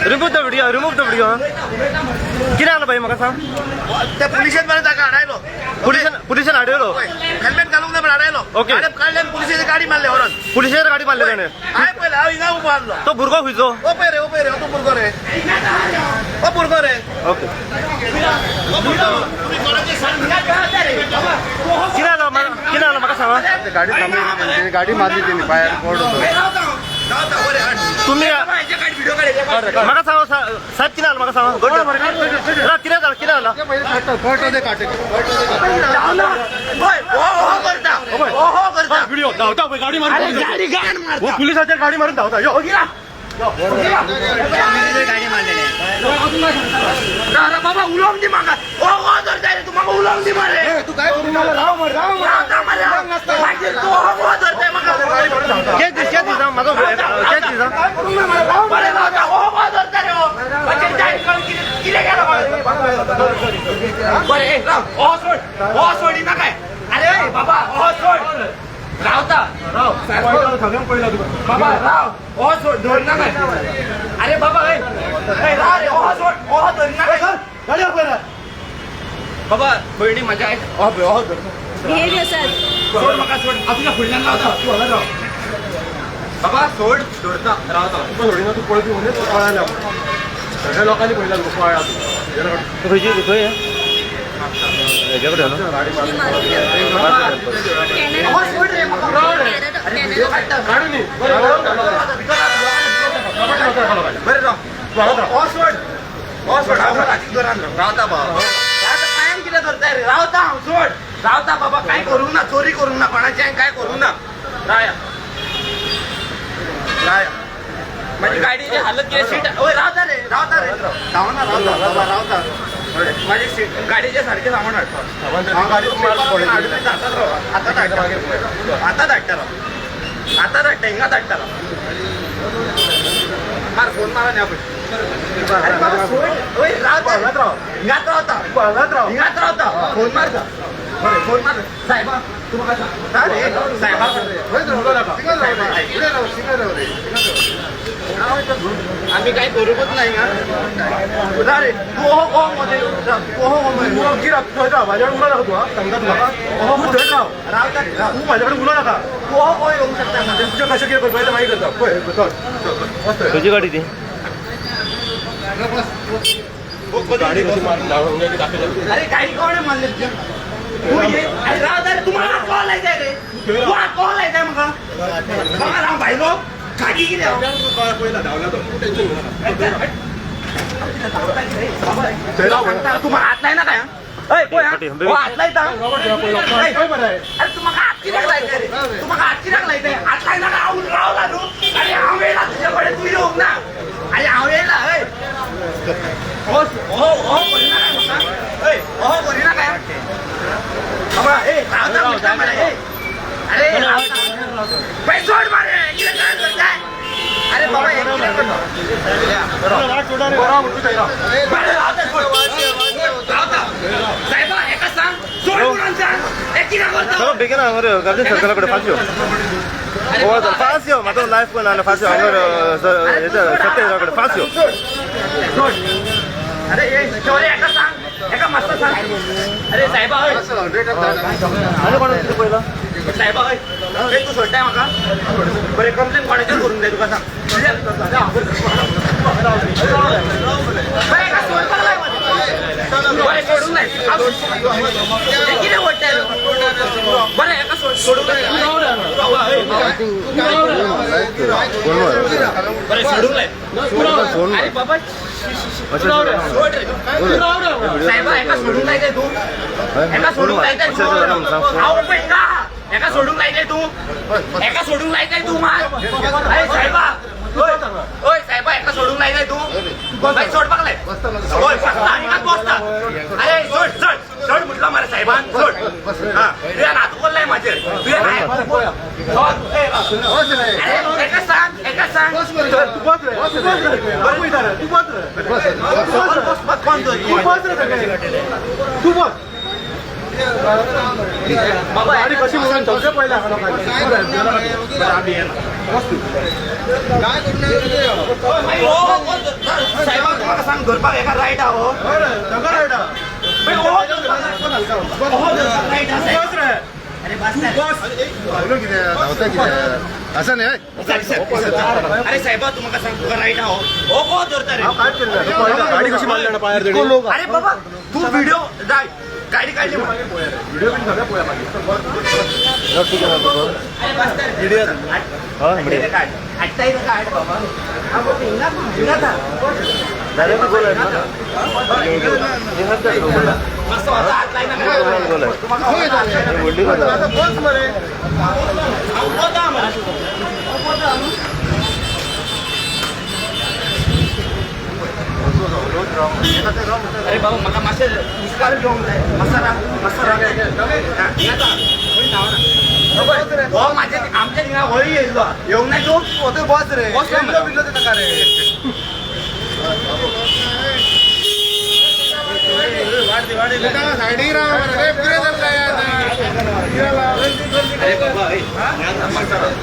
Remove the video, remove the video. कितें जालें भाई म्हाका सांग. त्या पुलिशेन मरे ताका हाडायलो. पुलिसान पुलिसान हाडयलो. हेल्मेट घालूंक ना पण हाडायलो. ओके. काडले आनी पुलिशेची गाडी मारली व्हरोन. पुलिशेर गाडी मारली ताणें. हांवें पळयलें, हांव हिंगा उबो आसलो. तो भुरगो खंयचो? ओ पळय रे, ओ पळय रे, ओ तो भुरगो रे, ओ भुरगो रे. ओके. ओ भुरगो, तुमी कोणाचे सांग. कितें जालें कितें जालें म्हाका सांगा. गाडी थांबली, गाडी मारली तिने, पायार पड होतो. तुम्ही म्हाका सांगा साहेब, कितें जालें म्हाका सांगा. ना, कितें जालें, कितें जालें? कट होते, काटे. व्हिडिओ धावता पळय, गाडी मारून गाडी गाण मारता. पुलिसाचेर गाडी मारून धावता यो. बाबा, उलोवंक दी म्हाका. ओ हो धरता रे तूं म्हाका, उलोवंक दी मरे. तू काय करू मला, राव मरे, राव. रावता मरे, मागीर तूं हो हो धरताय म्हाका. केस दीस, केस दिसा म्हाजो, केस दिसा. बरें रावता, हो हो धरता रे हो. मागीर जाय कितें केलां? बरें, ए राव, हो सोड, हो सोडिना काय? अरे बाबा, हो सोड, रावता. राव, सगळ्यांक पळयला तुका. बाबा राव, हो सोड, धरना काय? अरे बाबा, ए ए, राव रे, हो सोड, हो धरना काय? गाडी आपल्याला. बाबा, भयणी म्हाज्या आयक, हो पळय, हो धर. Behave yourself. सोड म्हाका, सोड. हांव तुज्या फुडल्यान रावता, तूं हांगा राव. बाबा सोड, धरता, रावता. तुका सोडिना, तूं पळय म्हणजे तूं कळना. सगळ्या लोकांनी पळयला तुका, कळ्ळा तूं. खंयची खंय हेजे कडेन न्हू? गाडी मारली. Canada. हो सोड रे म्हाका. Canada. अरे व्हिडिओ Canada. काडटा. काडून न्ही. बरें राव, हो सोड, हो सोड. हांव हातीक धरान रावता बाबा, रावता. कायम कितें धरताय रे? रावता हांव, सोड, रावता बाबा. कांय करूंक ना, चोरी करूंक ना कोणाचें, हांवें कांय करूंक ना. राया, राया. म्हाजी गाडयेची हालत कितें, सीट. वय रावता रे, रावता रे, धांवना, रावता बाबा, रावता. म्हाजी सीट, गाडयेचें सारकें सामान हाडटा. हांव गाडी हातात राव, आतां धाडटा, आतां धाडटा, राव, आतां धाडटा, हिंगा धाडटा, राव. मार फोन, मारा न्ही पळय. अरे बाबा सोड, ओय रावता, हिंगात रावता. हांगाच राव. हिंगात रावता. फोन मारता, बरें फोन मार. साहेबा, तूं म्हाका सांग रे साहेबा. सिंगल राव, सिंगल राव रे. आमी कांय करूंकच ना हिंगा. राव रे, तूं हो हो मदें, तूं हो हो मदें. तूं वकील थंय राव, म्हाज्या कडेन उलोवं नाका तूं. हा, सांगता तुका, तूं थंय राव. रावता रे, राव. तूं म्हाज्या कडेन उलोवं नाका. तूं हो हो येवंक शकता मदें. तुजें कशें कितें करपाचें तें मागीर करता. पळय, चल चल, बस थंय. खंयची गाडी ती? गाडी कशी मारून धांवून दाखयता. अरे गाडी कोणे मारली तुझ्या? तू ये, अरे राव रे, तूं म्हाका हात कोण लायताय रे? तूं हात कोण लायताय म्हाका? म्हाका हांव भायलो गाडी कितें हांव? पयला धांवला तो, तूं टेन्शन घेवं नाका. थंय राव. तूं म्हाका हात लायना काय? हय पळय हा. हो हात लायता. हय. अरे तूं म्हाका हात कित्याक लायताय रे? तूं म्हाका हात कित्याक लायताय? हात लायना काय? हांव रावला न्हू. अरे हांव येयला तुजे कडेन, तूं येवंक ना. अरे हांव येयला. हय, हो हो हो करिना काय म्हाका? हय, हो करिना काय बाबा? ए रावता म्हणटा मरे. ए अरे रावता. पळय, सोड मरे, कितें काय करताय? अरे बाबा, हे कितें करता? बरो म्हणून थंय राव. बरें रावता, सोड, रावता. साहेबा, एका सांग, सोड म्हणून सांग. हे कितें करता? चलो बेगीन हांगा रे, गार्डन सर्कला कडेन फास्ट यो. गोवा चल, फास्ट यो. म्हाजो लायफ कोण ना, फास्ट यो हांगा सत्य कडेन, फास्ट यो. सोड. अरे ए शौर्य, एका सांग, एका मस्त सांग. अरे साहेबा, हय. आनी कोण कितें पळयला? साहेबा, हय. ए तूं सोडटाय म्हाका? बरें, कंप्लेन कोणाचेर करूंक जाय तुका सांग. बरें, एका सोडपाक लाय मरे. बरें, सोडूंक लाय. हे कितें वडटाय रे? बरें, एका सोड, सोडूंक लाय. बरें, सोडूंक लाय. अरे बाबा, सोड रे. साहेबा, एका सोडूंक लायताय तूं? एका सोडूंक लायताय तूं? हांव पळय हिंगा. एका सोडूंक लायताय तूं? एका सोडूंक लायताय तूं मार? अरे साहेबा, ओय ओय साहेबा, एका सोडूंक लायताय तूं? बाय, सोडपाक लाय. ओय, बसता, हिंगाच बसता. अरे सोड, सोड, सोड म्हटलं मरे साहेबान, सोड. हा, तुवें हात उखल्लाय म्हाजेर तुवें. अरे एका सांग, एका सांग. तूं बस रे, तूं बस रे, बरें पळयता रे, तूं बस रे. बस बस, कोण तूं बस रे सगळे, तूं बस. गाडी कशी म्हणून सगळें पळयलां लोकांनी. साहेबा तुका सांग धरपाक एका रायट आहा हो. सगळं रायट आहा. हो धरपाक रायट आहा. बस रे. अरे बस बस. धांवलो कितें धांवता कितें असं नाही. अरे साहेबा तुमका सांग तुका रायट आहा हो. हो को धरता रे. गाडी कशी मारली ना पायर तेणी. अरे बाबा तू व्हिडिओ जाय गाडी काढली म्हण. व्हिडिओ बीन सगळें पळया मागीर. अरे बस रे. हा काढ हाडटा काढ बाबा. हिंगा हिंगा. मस्त हात लायना. आता बस मरे. अरे बाबा म्हाका मातशें मुस्कार घेवंक जाय. मातसो राव मातसो राव. हो म्हाजे आमच्या थिंगा होय येयल्लो येवंक ना तूं. बस रे. बस रे. बिल्लो ते ताका रे. सायडीक राव रे पुरे जातले. अरे बाबा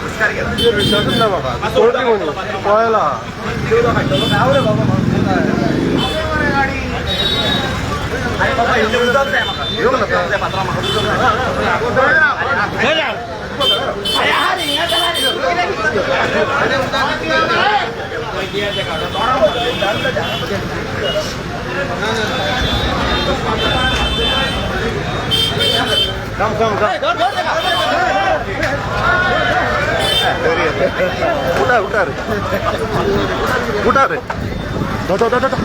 मुस्कार घे. विश्वासूच ना म्हाका. सोडली म्हणून पळयला. अरे बाबा इल्लें उदक जाय म्हाका. उदक जाय पात्रांव म्हाका उदक जाय. अरे हा रे हिंगा चला रे. Come come come. उठा उठा रे उठा रे. धो धो धो धो.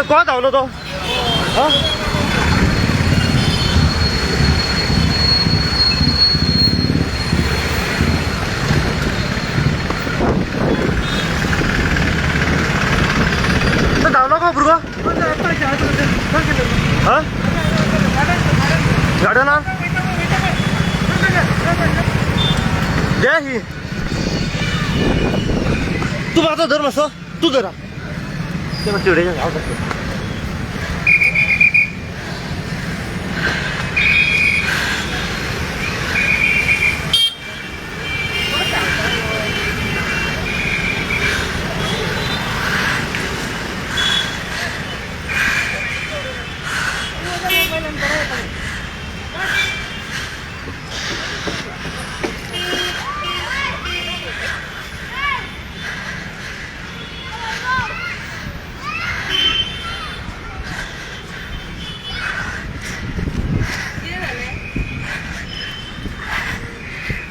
कोण धांवलो तो? हा तो धांवलो का भुरगो? हा गार्डना जय ही. तू माझा धर मस्त तू धरा. चिवडे.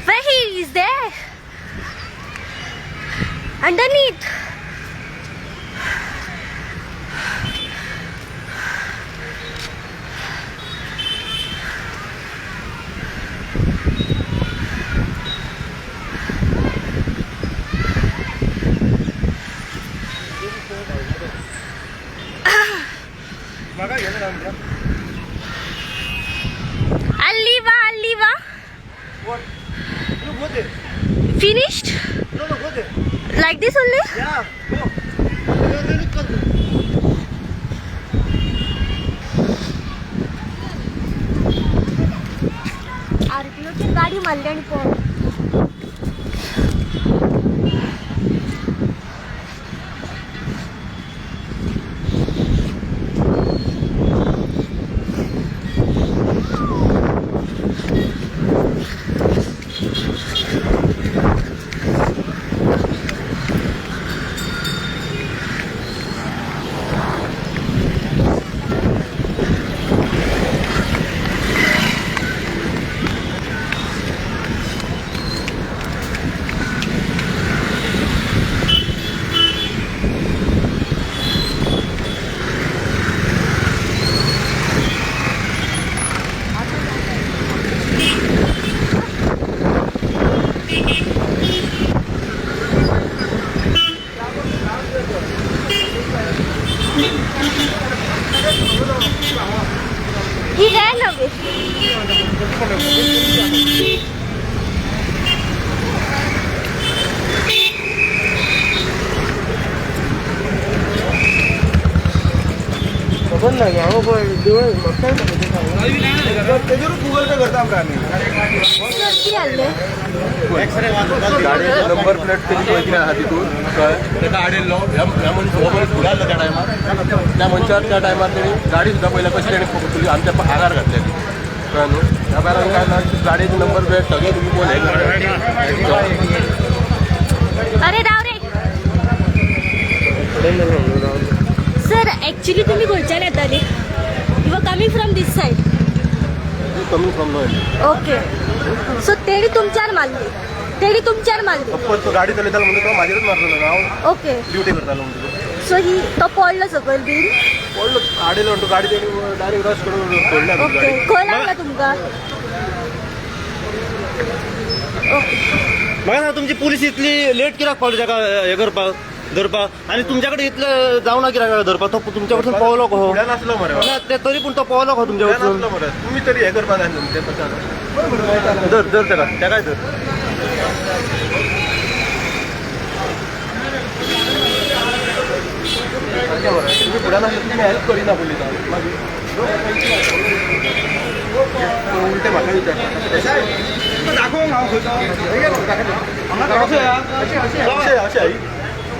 Where he is there? Underneath. Alli va, Alli va. No, go there. Finished? No, no, go there. Like this only? Yeah, go. आरटीओची गाडी मारली आणि पळून. He ran away. खबर ना हांव पळय देवळ म्हाका तेजेरूच गुगल पे करता आमकां आमी. सर कितें जाल्लें? गाडयेचो नंबर प्लेट तेजी पळय कितें आहा तितून कळ्ळें. ताका आडयल्लो ह्या ह्या मनशा हो मनीस फुडें आसलो त्या टायमार. त्या मनशान त्या टायमार तेणी गाडी सुद्दां पयल्या कशी तेणी आमच्या आगार घातलेली कळ्ळें न्हू. त्या भायर आमी काय ना गाडयेची नंबर प्लेट सगळें तुमी पळय. अरे राव रे. सर ॲक्च्युली तुम्ही खंयच्यान येताले? You are coming from this side? Coming from Noel. Okay, so तेणी तुमच्यार मारली? तेणी तुमच्यार मारली? ऑफकोर्स तो गाडी चलयतालो म्हणून तो म्हाजेरूच मारतलो. हांव ओके. ड्युटी करतालो म्हणून. सो ही तो पडलो सकयल बीन? पडलो आडयलो म्हणटो गाडी तेणी डायरेक्ट रश करून सोडल्या ओके. गाडी. खंय लागला तुमकां? ओके. म्हाका सांग तुमची पुलीस इतली लेट कित्याक पावली ताका हें करपाक धरपाक आनी तुमच्या कडेन इतले जावना कित्याक धरपाक? तो तुमच्या कडसून पावलो कहो? फुड्यान आसलो मरे. ना ते तरी पूण तो पावलो कहो तुमच्या फुड्यान कडसून? आसलो मरे. तुमी तरी हें करपाक जाय न्हू तें कशें. धर धर ताका ताकाय धर. तुमी फुड्यान आसले तुमी हेल्प करिना पुलिसांक मागीर उलटे म्हाका विचारता. दाखोवंक हांव खंय अशें अशें आई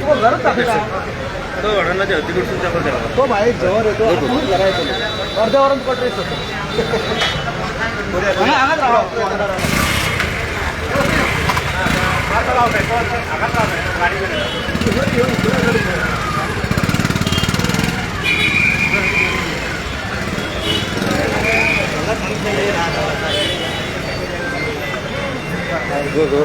तुका घरात दाखयता. तो वडिलांच्या हद्दी कडसून ताका तो भायर जवर येतो आपुणूच घरा येतलो अर्ध्या वरान तुका ट्रेस जाता. हांगा हांगाच राव. गो गो.